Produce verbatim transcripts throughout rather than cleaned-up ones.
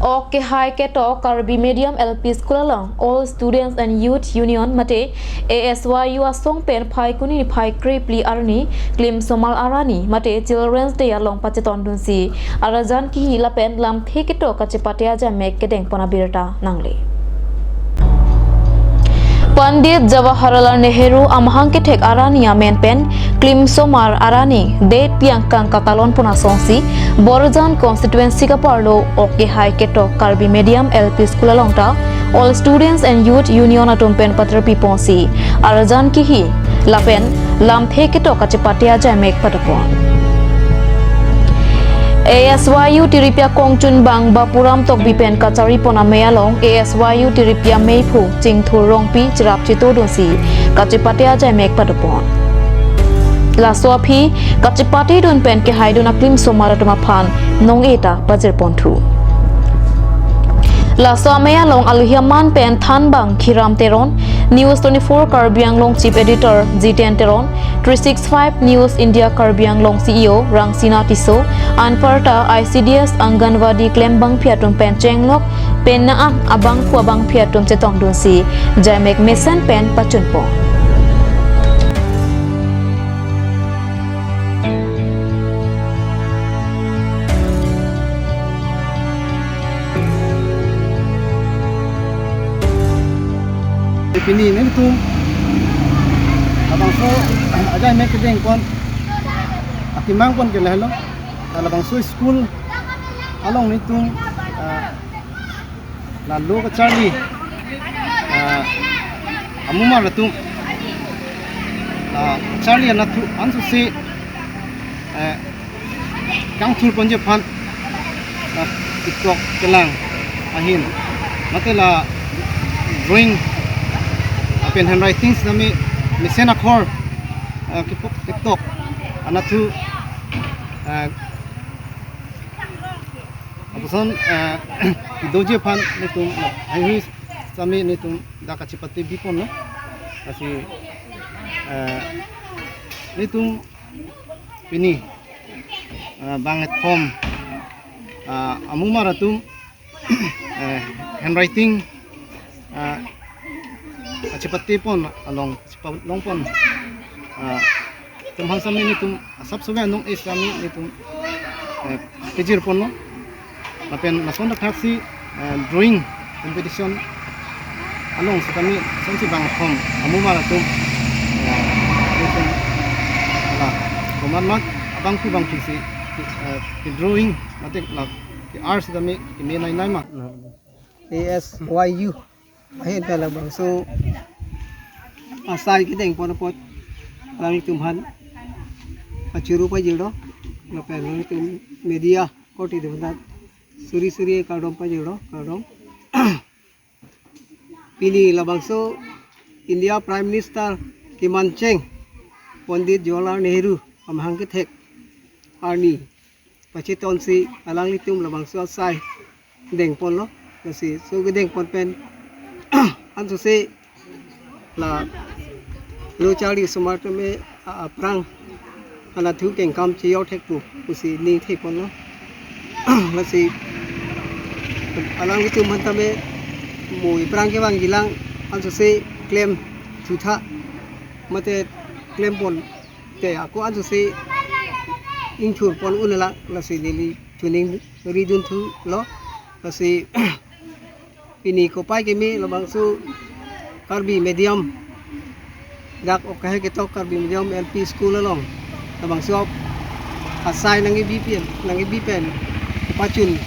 Ok kehai ketok Karbi Medium L P School along All Students and Youth Union mate A S Y U asong pen Phaikuni phai krepli arni klimsomar arni mate Children's Day along pachetondunsi arjan kihi lapen lamthe ketok kachepate ajamek kedengpon abirta nangle. Pandit Jawaharlal Nehru amahang kethek arni amen pen klimsomar arni det piang kang katalon pon asongsi Borjan constituency kaparlo ok kehai ketok Karbi Medium L P School along ta All Students and Youth Union atum pen paterpi ponsi arjan kihi lapen lamthe ketok kachepate ajamek padopon. A S Y U Tiripia kongchunbang Bapuram Tokbi pen kacharipon amei along A S Y U Tiripia meiphu Chingthur Rongpi cherap chetodunsi kachepate ajamek padopon. Laso aphi kachepatedun pen kehaidun aklimsomar atum aphan nong-e ta pajirponthu. Laso amei along alohi aman pen thanbang Khiram Teron, News twenty-four Karbi Anglong Chief Editor Jiten Teron, three six five News India Karbi Anglong C E O Rangsina Tisso, anparta I C D S Anganwadi klembangpi atum pen chenglok pen naan abangphu abangphi atum chetongdunsi jamek mesen pen pachunpon. Pini nelitum labangso ajamek kedengpon akemangpon ke lahelo, labangso school along nelitum, ah, la lo kacharli, ah, amumar atum, ah, charli anatthu ansose, eh, kangthurponji aphan, ah, ketok kelang ahin mate la drawing lapen handwriting sitame mesen akhor, ah, kepok ketok anatthu, ah, lapuson, eh, doji aphan nelitum haihui sitame nelitum dak kachepate biponlo. Lasi, eh, nelitum pini, eh, bangkethom, eh, amumar atum, eh, handwriting, eh, kachepatepon along, chepalongpon, eh, atum aphan sitame nelitum asap sove anong-e sitame nelitum, eh, pajirponlo. Lapen lason thakthaksi, eh, drawing competition along sitame lasonsi bangkethom amumar atum, eh, nelitum la komat mat abangphu abangphisi, eh, kedrawing mate la ke-art sitame keme nainai ma. A S Y U ahin pen labangso asai kedengpon apot alanglitum aphan pachuru pajirlo, lapen alanglitum media korte atum aphan suri suri kardom pajirlo, kardom. Pini labangso India Prime Minister kemancheng Pandit Jawaharlal Nehru amahang kethek arni pachetonsi alanglitum labangso asai dengponlo. Lasi so kedengpon pen ansose la lo charli osomar tame a-, aphrang anatthu kengkam chejor thekpo pusi ning thekponlo. Lasi alanglitum aphan tame mo iphrang kevangjilang ansose klem thutha mate klempon te ako ansose ingthurpon unlang, lasi neli choningri dunthulo. Lasi pini kopai keme labangso Karbi medium, dak ok kehai ketok Karbi medium L P school along labangso asai nangkebi pen, nangkebi pen pachun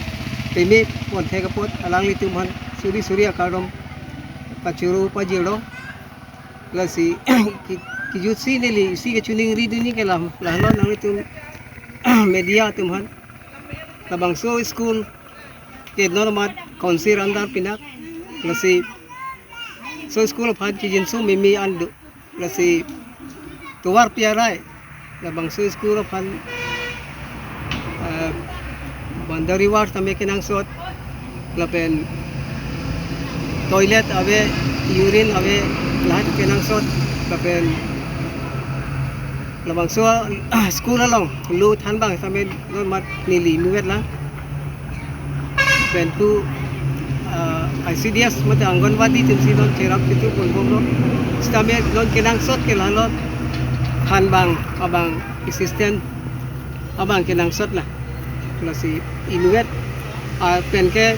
peme pon thek apot alanglitum aphan suri suri akardom pachuru pajirlo. Lasi ke-, kejutsi neli isi kechoningri dunji ke la, lahelo nanglitum media atum aphan. Labangso school ke non amat council under pinak. Lasi so school aphan kejinso meme an do. Lasi tovar piarai labangso school aphan, eh, boundary wall tame kenangsot, lapen toilet ave, urine ave, lahat kenangsot, lapen labangso school along lo thanbang tame non amat neli muvet lang. Pen tu, ah, I C D S mate Anganwadi atumsi non cherap chitu ponbomlo. Sitame non kenangsot ke la non thanbang abang assistant abang kenangsot la. Lasi inutvet, ah, pen ke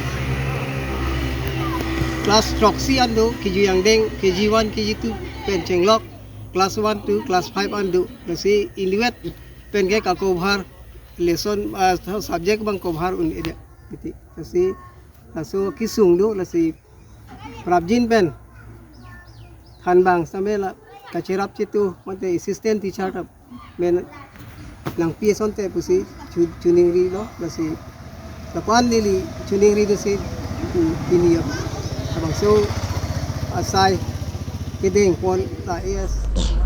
class throksi an do, K G angdeng, K G one, K G two pen chenglok, class one, two, class five an do. Lasi inutvet pen ke ka cover lesson, ah, subject abang cover un-edet. Iti. Lasi laso kesung do, lasi prapjin pen thanbang sitame la kacherap chitu mate assistant teacher ta men nangpi asonte pusi chu-, choningrilo. Lasi lapu-an neli choningri do si, hmm, pini ya. Labangso asai kedeng pon ta A S